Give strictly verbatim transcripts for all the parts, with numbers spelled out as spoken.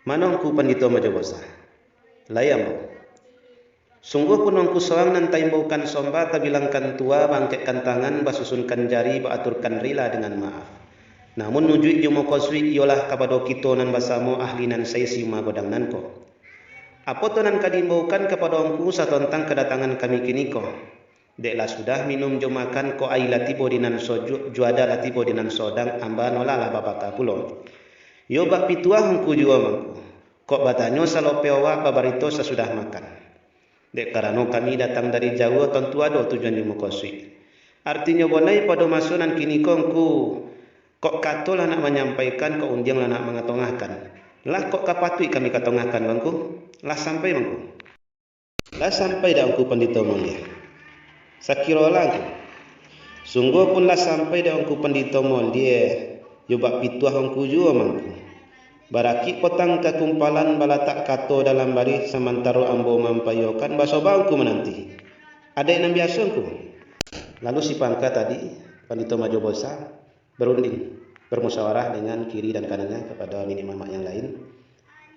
Mano Angku Pandito Majo Bosa? Lai ambo. Sungguahpun Angku sorang nan taimbaukan somba, tabilangkan tua, baangkekkan tangan, basusunkan jari, baaturkan rila dengan maaf. Namun ujuik jo mukasuik iyolah kapado kito nan basamo ahli nan saisi umah godang nan ko. Apo tu nan ka diimbaukan kapado Angku satontang kadatangan kami kiniko? Dek lah sudah minum jo makan, kok aia lah tibo di nan sojuak, juada lah tibo di nan sodang, amba nolah lah babaka pulo. Yo bak pituah Angku juo mangko. Kok batanyo salopeh awak, babarito sasudah makan. Dek karano kami datang dari jauah, tantu ado tujuan jo mukasuik. Artinyo bonai pado maso nan kiniko Angku, kok kato lah nak manyampaikan, kok undiang lah nak mangatongahkan. Lah kok ka patuik kami katongahkan, Angku? Lah sampai, Angku? Lah sampai dek Angku Pandito Molie? Sakiro lah Angku. Sungguahpun lah sampai dek Angku Pandito Molie, yo bak pituah Angku juo mangko. Barakik potang ka kumpalan, balatak kato dalam barih, samantaro ambo mampaiyokan, basobang Angku mananti. Adaik nan biaso Angku. Lalu si pangka tadi, Pandito Majo Bosa, berunding, bermusyawarah dengan kiri dan kanannya kepada niniak mamak yang lain,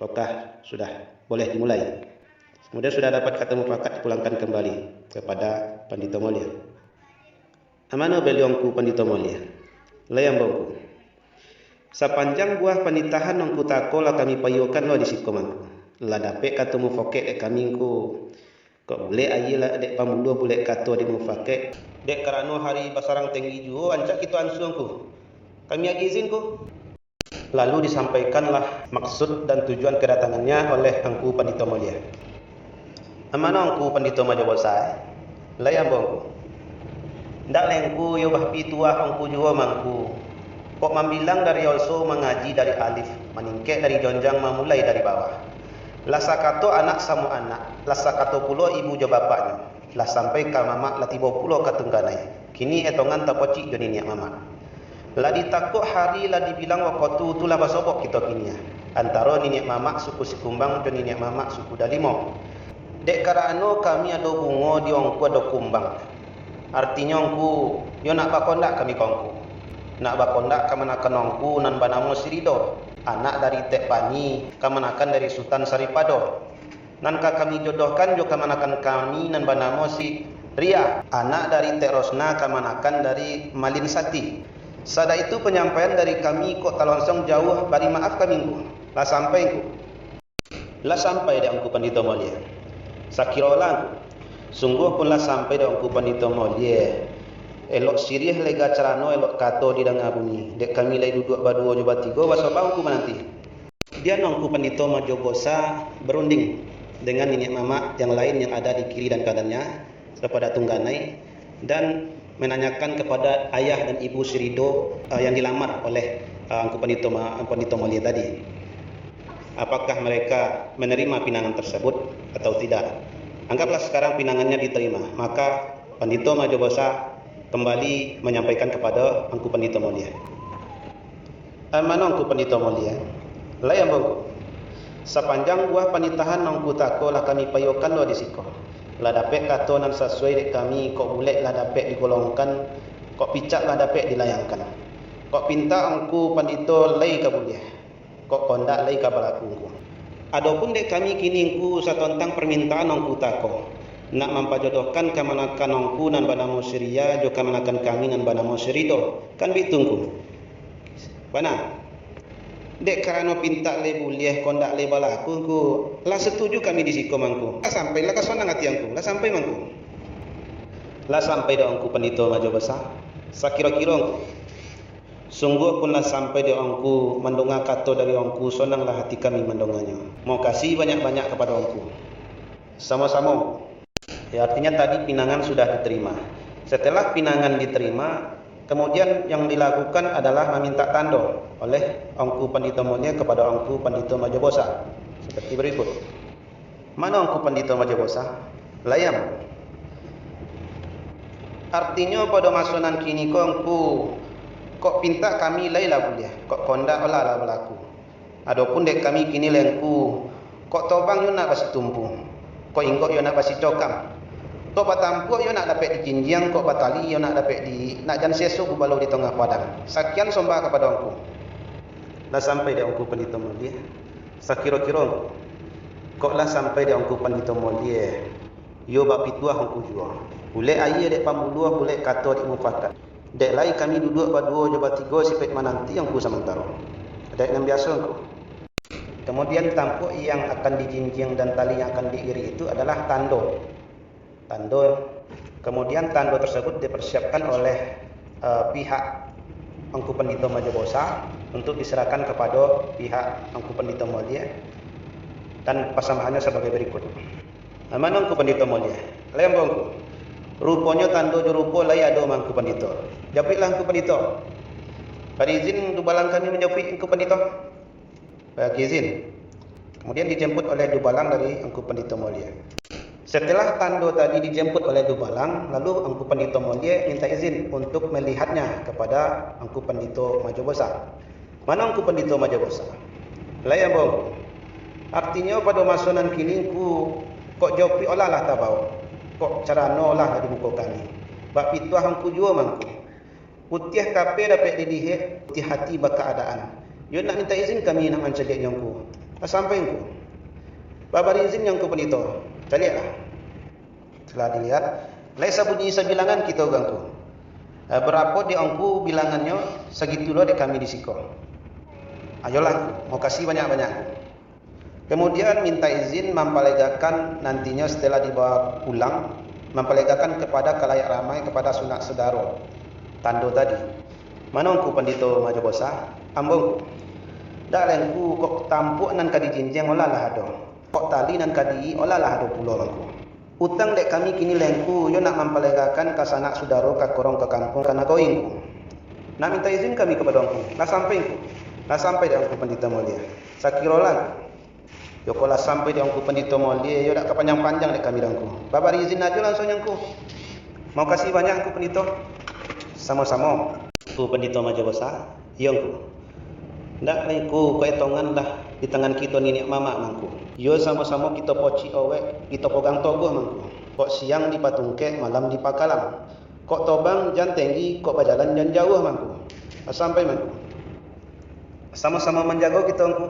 apakah sudah boleh dimulai. Kemudian sudah dapat kata mufakat, dipulangkan kembali kepada Pandito Molie. Amano baliau Angku Pandito Molie? Lai ambo Angku. Sapanjang buah panitahan Angku tako lah kami paiyokan lo di siko mangko. Lah dapek kato mufakat dek kami Angku. Kok bulek aia lah dek pambuluah, bulek kato dek mufakat. Dek karano hari basarang tenggi juo, ancak kito ansua Angku. Kami agiah izin Angku. Lalu disampaikanlah maksud dan tujuan kedatangannya oleh Angku Pandito Molie. Amano Angku Pandito Majo Bosa? Lai ambo Angku. Ndak lai Angku, yo bak pituah Angku juo mangko. Kok mambilang dari oso, mangaji dari alif, maningkek dari jonjang, mamulai dari bawah. Lah sakato anak samo anak, lah sakato pulo ibu jo bapaknyo, lah sampai ka mamak, lah tibo pulo ka tungganai. Kini etongan tapocik jo niniak mamak. Lah ditakok hari, lah dibilang wakatu, tu lah basobok kito kini. Antaro niniak mamak suku Sikumbang jo niniak mamak suku Dalimo. Dek karano kami ado bungo, di Angku ado kumbang. Artinyo Angku, yo nak bakondak kami ka Angku. Nak bakondak kamanakan Angku nan banamo si Rido, anak dari Tek Pani, kamanakan dari Sutan Saripado. Nan ka kami jodohkan jo kamanakan kami nan banamo si Ria, anak dari Tek Rosna, kamanakan dari Malin Sati. Sadaitu panyampaian dari kami, kok talonsong jauah, bari maaf kami Angku. Lah sampai Angku? Lah sampai dek Angku Pandito Molie? Sakiro lah Angku. Sungguahpun lah sampai dek Angku Pandito Molie. Elok siriah lega carano, elok kato didanga bunyi. Dek kami lai duduak baduo jo batigo, basobang Angku mananti. Dian Angku Pandito Majo Bosa berunding dengan niniak mamak yang lain yang ada di kiri dan kanannya, kepada tungganai, dan menanyakan kepada ayah dan ibu si Rido, eh, yang dilamar oleh, eh, Angku Pandito Ma-, Pandito Molie tadi. Apakah mereka menerima pinangan tersebut atau tidak? Anggaplah sekarang pinangannya diterima, maka Pandito Majo Bosa kembali menyampaikan kepada Angku Pandito Molie. Amano Angku Pandito Molie? Lai ambo Angku. Sapanjang buah panitahan Angku tako lah kami paiyokan lo di siko. Lah dapek kato nan sasuai dek kami, kok bulek lah dapek digolongkan, kok picak lah dapek dilayangkan. Kok pintak Angku Pandito lai ka buliah, kok kondak lai ka balaku Angku. Adopun dek kami kini Angku, satontang parmintaan Angku tako, nak mampajodohkan kamanakan Angku nan banamo si Ria jo kamanakan kami nan banamo si Rido, kan bitu Angku? Bana. Dek karano pintak lai buliah, kondak lai balaku Angku, lah satuju kami di siko mangko. Lah sampai lah ka sonang ati Angku, lah sampai mangko. Lah sampai dek Angku Pandito Majo Bosa? Sakiro-kiro Angku. Sungguahpun lah sampai dek Angku, mandonga kato dari Angku, sonanglah ati kami mandonganyo. Mokasih banyak-banyak kapado Angku. Samo-samo. Ya, artinya tadi pinangan sudah diterima. Setelah pinangan diterima, kemudian yang dilakukan adalah maminta tando oleh Angku Pandito Molie kapado Angku Pandito Majo Bosa, seperti berikut. Mano Angku Pandito Majo Bosa? Lai ambo. Artinyo, pado maso nan kini ko Angku, kok pintak kami lai lah buliah, kok kondak lah lah balaku. Adopun dek kami kini lai Angku, kok tobang yo nak basitumpu, kok inggok yo nak basicokam, kok batampuak yo nak dapek dijinjiang, kok batali yo nak dapek di, nak jan seso gubalo di tangah padang. Sakian sombah kapado Angku. Lah sampai dek Angku Pandito Molie? Sakiro-kiro, Angku, kok lah sampai dek Angku Pandito Molie, iyo bak pituah Angku juo. Bulek aia dek pambuluah, bulek kato dek mufakat. Dek lai kami duduak baduo jo batigo sipek mananti Angku samantaro. Dek nan biaso, Angku. Kemudian, tampuk yang akan dijinjiang dan tali yang akan diirik itu adalah tando. Tando. Kemudian, tando tersebut dipersiapkan oleh, eh, pihak Angku Pandito Majo Bosa untuk diserahkan kepada pihak Angku Pandito Molie, dan pasambahannya sebagai berikut. Nah, mano Angku Pandito Molie? Lai ambo, Angku. Ruponyo tando jo rupo lai ado ma Angku Pandito. Japuiklah Angku Pandito. Bari izin dubalang kami manjapuik, Angku Pandito. Bagi izin. Kemudian dijemput oleh dubalang dari Angku Pandito Molie. Setelah tando tadi dijemput oleh dubalang, lalu Angku Pandito Molie minta izin untuk melihatnya kepada Angku Pandito Majo Bosa. Mano Angku Pandito Majo Bosa? Lai ambo, Angku. Artinyo, pado maso nan kini Angku kok japuik olah lah tabao, kok carano lah di muko kami. Bak pituah Angku juo ma Angku. Putiah kape dapek dilihek, putiah ati bakaadaan. Iyo nak minta izin kami nak mancaliaknyo, Angku. Lah sampai, Angku. Babari izin nyo, Angku Pandito. Caliaklah. Setelah dilihat, lai sabunyi sabilangan kito, Angku. Eh, barapo dek Angku bilangannyo, sagitu lo dek kami di siko. Ayolah, Angku. Mokasih banyak-banyak, Angku. Kemudian minta izin mampalegakan nantinyo setelah dibawa pulang, mampalegakan kepada kalayak ramai, kepada sanak saudaro. Tando tadi. Mano Angku Pandito Majo Bosa? Ambo, Angku. Dak lai, Angku, kok tampuak nan ka dijinjiang olah lah ado. Kok tali nan ka diirik olah lah ado pulo, Angku. Utang dek kami kini lai, Angku, iyo nak mampalegakan ka sanak saudaro, ka korong, ka kampuang, ka nagori, Angku. Nak minta izin kami kapado Angku. Lah sampai, Angku. Lah sampai dek Angku Pandito Molie. Sakirolah, Angku. Iyo kok lah sampai dek Angku Pandito Molie, iyo dak ka panjang-panjang dek kami doh, Angku. Babari izin ajo langsuang nyo, Angku. Mokasih banyak, Angku Pandito. Samo-samo. Angku Pandito Majo Bosa. Iyo, Angku. Ndak lai, Angku, kok etongan lah di tangan kito niniak mamak ma Angku. Iyo, samo-samo kito pocik owek, kito pogang toguah ma Angku. Kok siang dipatungkek, malam dipakalam. Kok tobang jan tenggi, kok bajalan jan jauah ma Angku. Lah sampai ma Angku. Samo-samo manjago kito, Angku.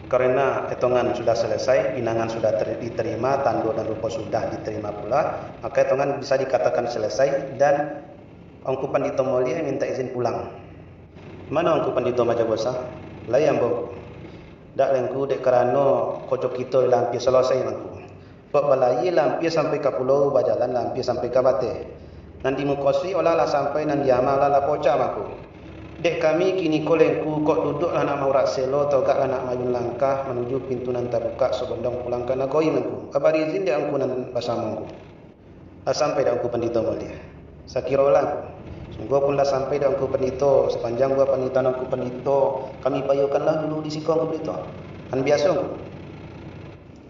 Karena etongan sudah selesai, pinangan sudah ter-, diterima, tando dan rupo sudah diterima pula, maka etongan bisa dikatakan selesai dan Angku Pandito Molie minta izin pulang. Mano Angku Pandito Majo Bosa? Lai ambo, Angku. Dak lai, Angku, dek karano kocok kito lah ampia selesai, Angku. Kok balayia lah ampia sampai ka pulau, bajalan lah ampia sampai ka bateh. Nan dimukasuik olah lah sampai, nan diama olah lah pocah, Angku. Dek kami kini ko lai, Angku, kok duduak lah nak maurak selo, togak lah nak maayun langkah manuju pintu nan tabukak sabondong pulang ka nagori, Angku. Babari izin dek Angku nan basamo, Angku. Lah sampai dek Angku Pandito Molie? Sakirolah, Angku. Sungguahpun lah sampai dek Angku Pandito, sapanjang buah panitahan Angku Pandito, kami payokanlah dulu di siko, Angku Pandito. Kan biaso, Angku.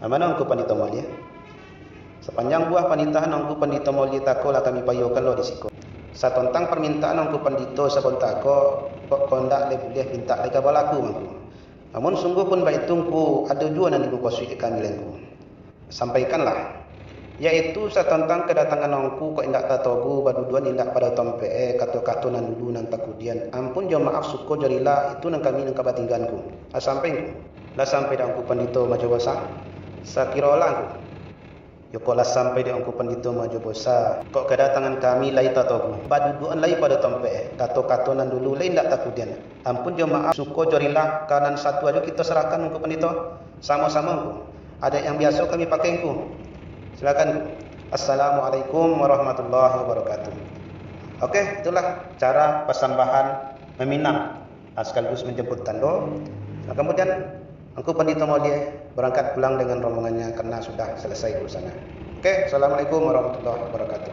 Mano Angku Pandito Molie? Sapanjang buah panitahan Angku Pandito Molie tako lah kami payokan lo di siko. Satontang parmintaan Angku Pandito sabonta ko, kok kondak lai buliah mintak lai ka balaku, Angku. Namun sungguahpun baitu, Angku, ado juo nan dimukasuik kami lai, Angku. Sampaikanlah, yaitu satontang kadatangan Angku kok indak tatogu, baduduan indak pado tompek, eh, kato-kato nan dulu nan takudian. Ampun jo maaf, suko jo rila, itu nan kami nan ka batingga, Angku. Lah sampai, Angku? Lah sampai dek Angku Pandito Majo Bosa? Sakirolah, Angku. Yo kok lah sampai dek Angku Pandito Majo Bosa, kok kadatangan kami lai tatogu, baduduan lai pado tompek, kato-kato nan dulu lai indak takudian. Ampun jo maaf, suko jo rila, ka nan satu ajo kito serahkan, Angku Pandito. Samo-samo, Angku. Adat yang biaso kami pakai, Angku. Silakan, Angku. Assalamualaikum warahmatullahi wabarakatuh. Oke, itulah cara pasambahan maminang, ah, sekaligus menjemput tando. Nah, kemudian Angku Pandito Molie berangkat pulang dengan rombongannya karena sudah selesai urusannya. Oke, assalamualaikum warahmatullahi wabarakatuh.